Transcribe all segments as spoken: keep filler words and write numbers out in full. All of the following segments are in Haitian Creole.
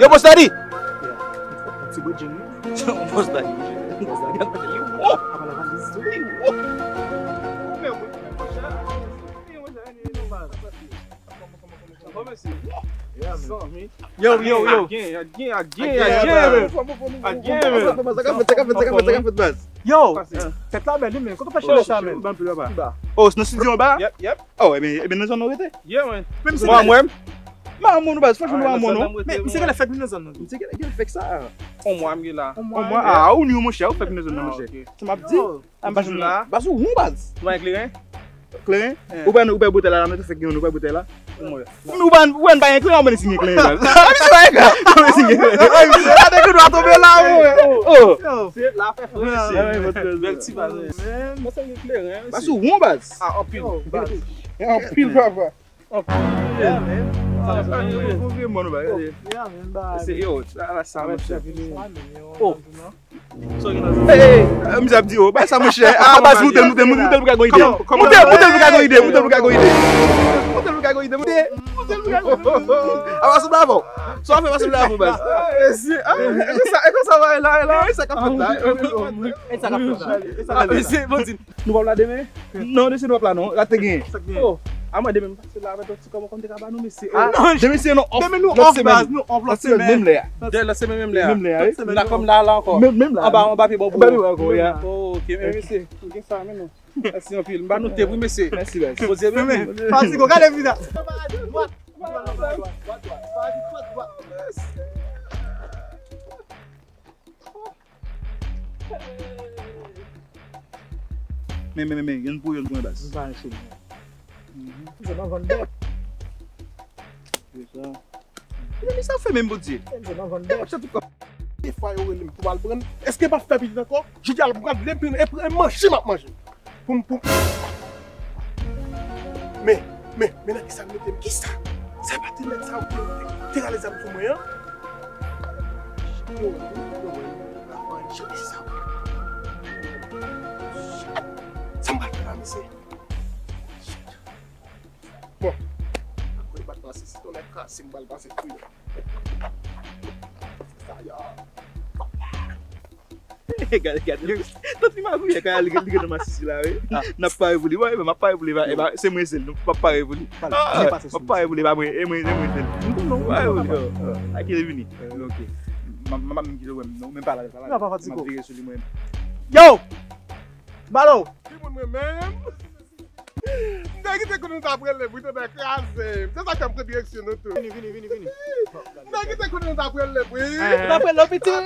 Yo, Boss Daddy! Ti bredjenn, wi. Boss Daddy. Boss Daddy. Li wo. Apa la valiz tou. Li wo. Yo, yo, yo. Gen, gen, gen, gen, gen, men. Sa k ap fèt, sa k ap fèt, sa k ap fèt, sa k ap fèt, baz? Yo, tèt la bèl, wi, men. Kote w pa chèche sa, men? Ban m pil anba. Oh, se nan estidyo anba? Yep, yep. Oh, ebyen, ebyen, nan zòn nou rete? Yeah, man. Menm si mwen, mwen, m pa moun, baz, franchman, m pa moun, non. Men, misye genlè fèk vin nan zòn nan. Misye genlè, genlè fèk sa. On mwa, m gen la. On mwa, ah, ou ni, monchè, ou fèk vin nan zòn nan, monchè. Sa m ap di. Baz ou won, baz. Ou pa gen kleren? Kleren? Ou pa, ou pa botèy la, la, nou te fèk gen youn, ou pa botèy la? Ou pa, ou pa gen kleren, ou pa gen kleren, baz. Misye pa gen kleren. Misye pa gen kleren. Misye pa gen kleren. Oh. Se la fè fre, mesye. Bèl ti baz, mesye. Mwen se gen kleren, mesye. Baz ou won, baz. Ah, anpil. Anpil, papa. Anpil. Yeah, man. Sa, sa, sa, sa. Yo, sa, la, sa, monchè. Oh. Hey, hey, misye ap di, oh, bay sa, monchè. Ah, baz, moute, moute, moute, moute, pou ka gon ide. Moute, moute, pou ka gon ide, moute, pou ka gon ide. Moute, pou ka gon ide, moute. Moute, pou ka gon ide. Ah, baz, bravo. Sa w ap fè, baz, bravo, baz. Ah, mesye, ah, e konsa, e konsa, va, e la, e la. E sa k ap fèt la. E sa k ap fèt la. E sa k ap fèt la. Mesye, bon, di. Nou p ap la demen? Non, mesye, nou p ap la, non. La te gen. Sa k gen? Oh, a mwen demen, m pase la avèk yon ti kòb ankò, m te ka ba nou, mesye. Ah, non, demen se yon off. Demen nou off, baz, nou off lòt semèn. Menm lè a. Dè lòt semèn, menm lè a. Menm lè a, wi. Lòt semèn la, kòm la, la ankò. Menm, menm la. Anba, anba pye bò. Anba pye bò ankò, ya. Oh, ok, men mesye, gen sa, men non. Mèsi anpil. M ba nou te, wi, mesye. Mèsi, baz. Poze, men, men. Fatigo, gade vizaj. Men, men, men, men, youn pou youn pou mwen, baz. M pa enche, non. Mhm. Se nan vann bèt. Se sa. Men, men sa fè menm, Bondye. Se nan vann bèt. Defwa yo rele m pou m al pran l. Èske m ap fè pitit ankò? Jodi a, m pral leve e, e manje m ap manje. Pou m, pou m. Men, men, men nan kisa l mete m? Kisa? Sa pa ti nèg sa yo te, te rale zam sou mwen an? Yo, yo, yo, yo, sa. Sa m pral fè la, mesye? Bon. Apre bat pase, si tonè kase, m pral pase tou. Sa ya. Gade, gade. Tant li magouye, kay li, li gen nan masisi la, wi. Ah. N ap pare pou li, wi, m ap pare pou li, e pa, e pa, se mwen sèl, nou p ap pare pou li. Ah, m ap pare pou li, e pa mwen, e mwen, e mwen sèl. Non, non, non, non, non. Ake li vini. Ok. M ap, m ap, m ap kite w wè m, non, men pa la, pa la. Non, pa fatige. M ap vire sou li, mwen. Yo! Balo! Ki moun mwen menm? M te kite konnen nou t ap rele, bri tonè kraze m. Se sa k fè m pran direksyon nou tou. Vini, vini, vini, vini. M te kite konnen nou t ap rele, bri. Eh. N ap rele w, pitit.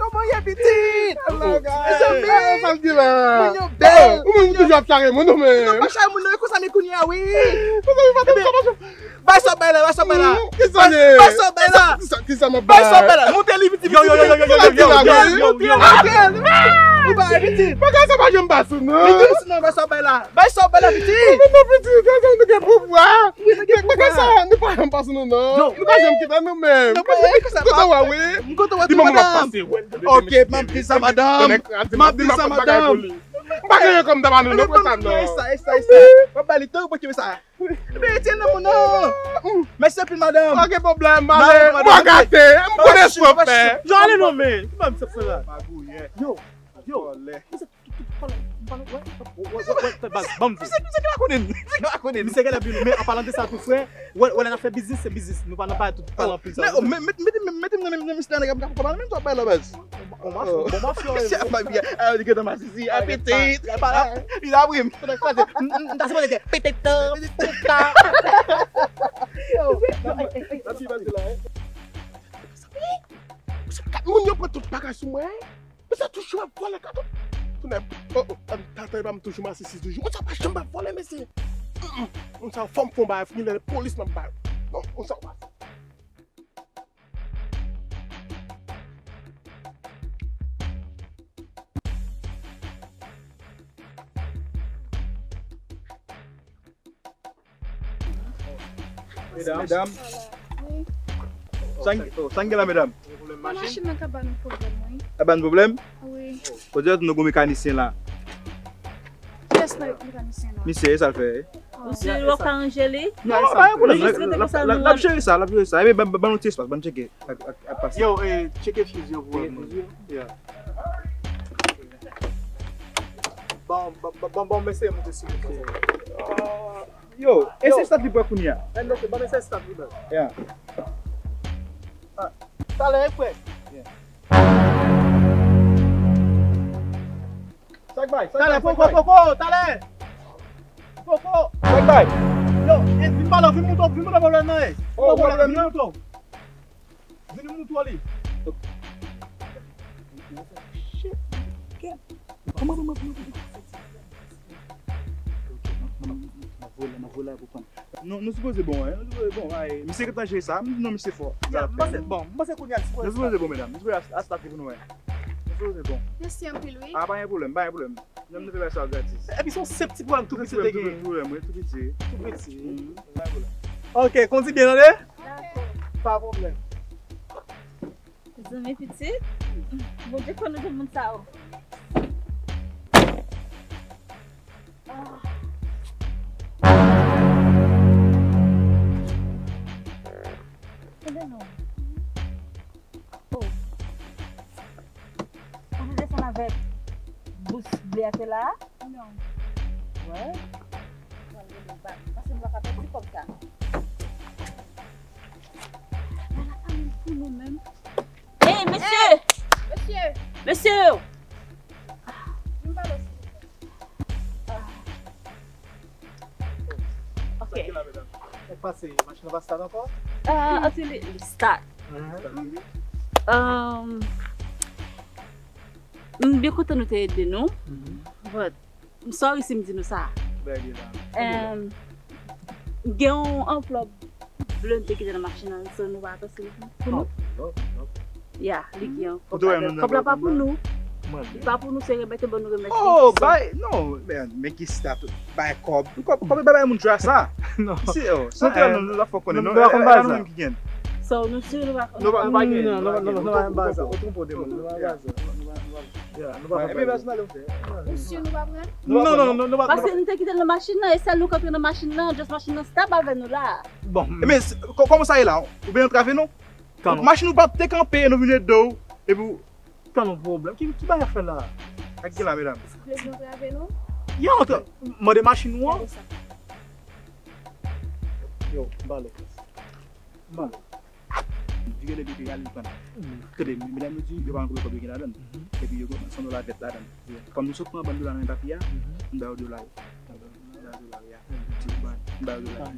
Kòman w ye, pitit? Mezanmi. Sa l di la? Moun yo bèl. Ou menm, ou toujou ap chare moun, ou menm. Mwen pa chare moun, non, e konsa m ye kounye a, wi. Mezanmi, pa tann sa, pa tann. Bay sa w bay la, bay sa w bay la. Kisa l ye? Bay sa w bay la. Kisa, kisa m ap bay? Bay sa w bay la. Monte li, pitit. Yo, yo, yo. Ou bay, pitit. Bagay sa pa janm pase, non. Pitit, non, bay sa w bay la. Bay sa w bay la, pitit. Non, non, pitit, gade, nou gen pouvwa. Wi, nou gen pouvwa. Bagay sa, nou pa janm pase, non, non. Nou pa janm kite nou menm. Kote w a, wi? M kote w a tou, madanm. Ok, m ap di sa, madanm. M ap di sa, madanm. M pa genyen kòb m ta ba nou, non, pran sa, non. Esa, esa, esa. W ap ba li tan, ou pa kenbe sa. Ebyen, Etienne, nan moun nan. Mèsi anpil, madanm. Pa gen pwoblèm, m ale. M gate, m konnen sa w ap fè. Yo, ale non, men. Ki bagay m t ap fè la? Yo, yo. Misye, tout, tout, pale, pale, wè, wè, wè, wè, baz, ban m di w. Misye, misye ki la konnen. Misye ki la konnen. Misye ki la vin, men an palan de sa tou, frè, wè, wè, lè n ap fè biznis, se biznis. Nou pa nan bagay tout pale anpil sa. Men, oh, men, men, mete, mete, mete m nan men, nan men misye la, nèg ap ka pale menm tou ap bay lòbèz. Bon, bon, bon, bon, bon, mafya, misye ap mabiye. Ah, li gentan masisi, apetit. Li la pale. Li la, wi, m ta sipoze di, peteta, peteta. Yo, yo, ey, ey, ey. Moun yo pran tout bagay sou mwen. Mesye toujou ap vòlè katon. Tounen, oh, oh, tande, tande, pa m toujou masisi toujou. Moun sa pa janm ap vòlè, mesye. Mm, mm. Moun sa fò m fè yon bagay, fini lè polis m ap bay. Non, moun sa pa. Medam. Medam. Wi. Sa n, oh, sa n gen la, medam? Nan machin nan ka ba nou pwoblèm, wi. Ka ba nou pwoblèm? Wi. Podyèt nou gon mekanisyen la. Kiyès nan mekanisyen la? Misye, e sa l fè? Misye, w ap ka ranje li? Non, pa gen pwoblèm. L ap jere sa, l ap jere sa. Ebyen, ban, ban nou ti espas, ban nou tcheke ak, ak, ak pasyans. Yo, eh, tcheke fizi yo pou wè. Yeah. Bon, bon, bon, bon, bon, mesye, moute sou moute. Yo, e se stat li pran kounye a? Eh, mesye, ban mesye stat li ban. Yeah. Ah, talè, frè. Yeah. Sa k bay, sa k bay, sa k bay. Talè, poko, poko, talè. Poko. Sa k bay. Yo, eh, vin pale, vin moute, vin moute pwoblèm nan, eh. Oh, pwoblèm, vin moute. Vin moute li. Shit. Kòman, kòman, kòman, kòman? Ok, m ap, m ap, m ap voye la, m ap voye la pou pran. Nou, nou sipoze bon, wi, nou sipoze bon, wi. Misye gentan jere sa, m di non, misye fò. Ya, m panse, bon, m panse kounye a sipoze. Nou sipoze bon, medam. Nou sipoze a, a start pou nou, wi. Nou sipoze bon. Mèsi anpil, wi. Ah, pa gen pwoblèm, pa gen pwoblèm. Menm nou te bay sa gratis. Epi se yon senp ti pwoblèm tou piti te genyen. Tou piti, wi, tou piti. Tou piti. Mhm. Pa gen pwoblèm. Ok, kondi byen, tande? Dakò. Pa pwoblèm. Zanmi pitit, Bondye fè nou jwenn moun sa yo. Ah. Tande non. Oh. Ou te desann avèk bous ble a te la a? Non. Wè. Pral rele bak. Paske nou pa ka pèdi kòb sa. Ala ann pou nou menm. Ey, mesye! Mesye! Mesye! Vin pale, silvouplè. Ok. Sa k gen la, medam? Ou pase, machin nan pa start ankò? Ah, anti li, li start. Mhm. Um, m byen kontan nou te ede nou. Mhm. But, m sorry si m di nou sa. Bèl la. Um, gen yon anvlòp ble m te kite nan machin nan, so nou pa atann si li pou nou. Non, non, non. Ya, li gen yon kòb la. Kòb la pa pou nou. Li pa pou nou, se remèt yo ban nou remèt li. Oh, bay, non, men, men ki stat, bay kòb. Kòb, kòb, bay, bay moun jwe a sa. Non. Si, oh, sa, eh, nou, nou la fò konnen, non, nou pa konn ba sa. Nou menm ki gen. So, nou si nou pa konn. Nou pa, nou pa gen. Non, nou pa, nou pa konn ba sa. Ou twonpe w de moun, nou pa konn ba sa. Ya, nou pa konn ba sa. Ou si nou pa pran? Non, non, non, non, nou pa. Paske nou te kite l nan machin nan, e sèl nou k antre nan machin nan, just machin nan stop avè nou la. Bon. Ebyen, kòman sa ye la? Ou vin antrave nou? Machin ou pa te kanpe, nou vin ede w, epi w. Tan yon pwoblèm. Ki, ki bagay ap fè la? Sa k gen la, medam? Ou vle nou antrave nou? Ya, antre, mande machin ou an. Gade sa. Yo, m pale. M pale. Vire lè depi al li pran. Tande, medam yo di, yo pa antre kòb yo gen ladan l. Mhm. Epi yo gen san dola vèt ladan l. Yeah. Kòm nou sot pran bann dola nan men papi a, mhm, m ba yo dola yo. M ba yo dola yo. M ba yo dola yo. M ba yo dola yo.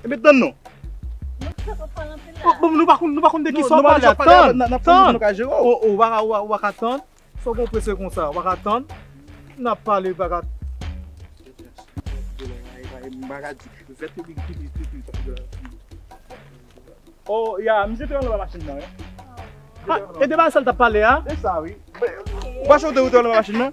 Ebyen, tann non. Bon, bon, nou pa konn, nou pa konn de ki sa w pale a. Tann, tann. Ou, ou pa ka, ou pa ka tann. Sa w gon prese konsa, ou pa ka tann. N ap pale, pa ka. Oh, ya, misye te anlè machin nan, wi. Ha, e de bagay sa l t ap pale a? E sa, wi. Ou pa chante ou te anlè machin nan?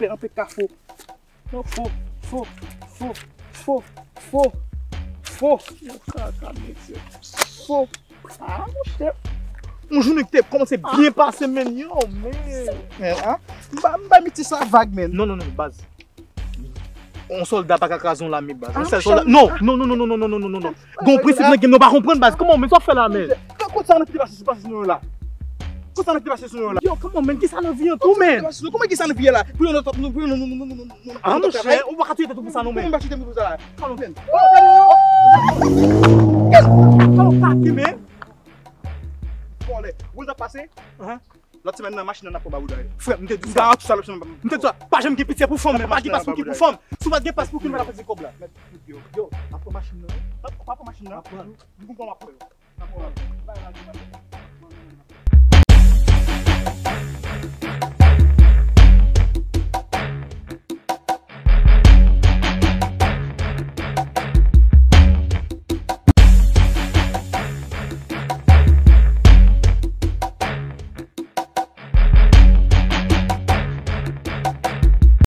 anpè, anpè ka fo. Non, fo, fo, fo, fo, fo, fo. Yon kaka, mesye. Fo. Ah, monchè. Yon jounen ki te kòmanse byen pase, men, yo, men. Men, ah. M ba, m ba miti sa vag, men. Non, non, non, baz. Yon sòlda pa ka kraze yon lame, baz. Yon sèl sòlda. Non, non, non, non. Gon prensip nan game nou pa konprann, baz. Kòman, men, sa w fè la, men? Kote sa nou ki te pase sou, pase sou nou la? Kote sa nou ki te pase sou nou la? Yo, kòman, men, ki sa nan vi an tou, men? Kòman ki sa nan vi an la? Pou yon lòt, pou yon, non, non, non, non, non, non. Ah, monchè, ou pa ka touye tèt ou pou sa, non, men. Ou pa touye tèt ou pou sa la. Alò, men. Alò, kake, men. Vòlè. Ou t ap pase? Lòt semèn nan, machin nan ap pran babouda yo. Frè, m te di sa. M te di sa, pa janm gen pitye pou fanm, men pa gen pas pou ki pou fanm. Si w pa t gen pas pou ki, nou pa t ap pase kòb la. Yo, yo, ap pran machin nan. Pa pran machin nan. M konprann ap pran yo. Ap pran yo.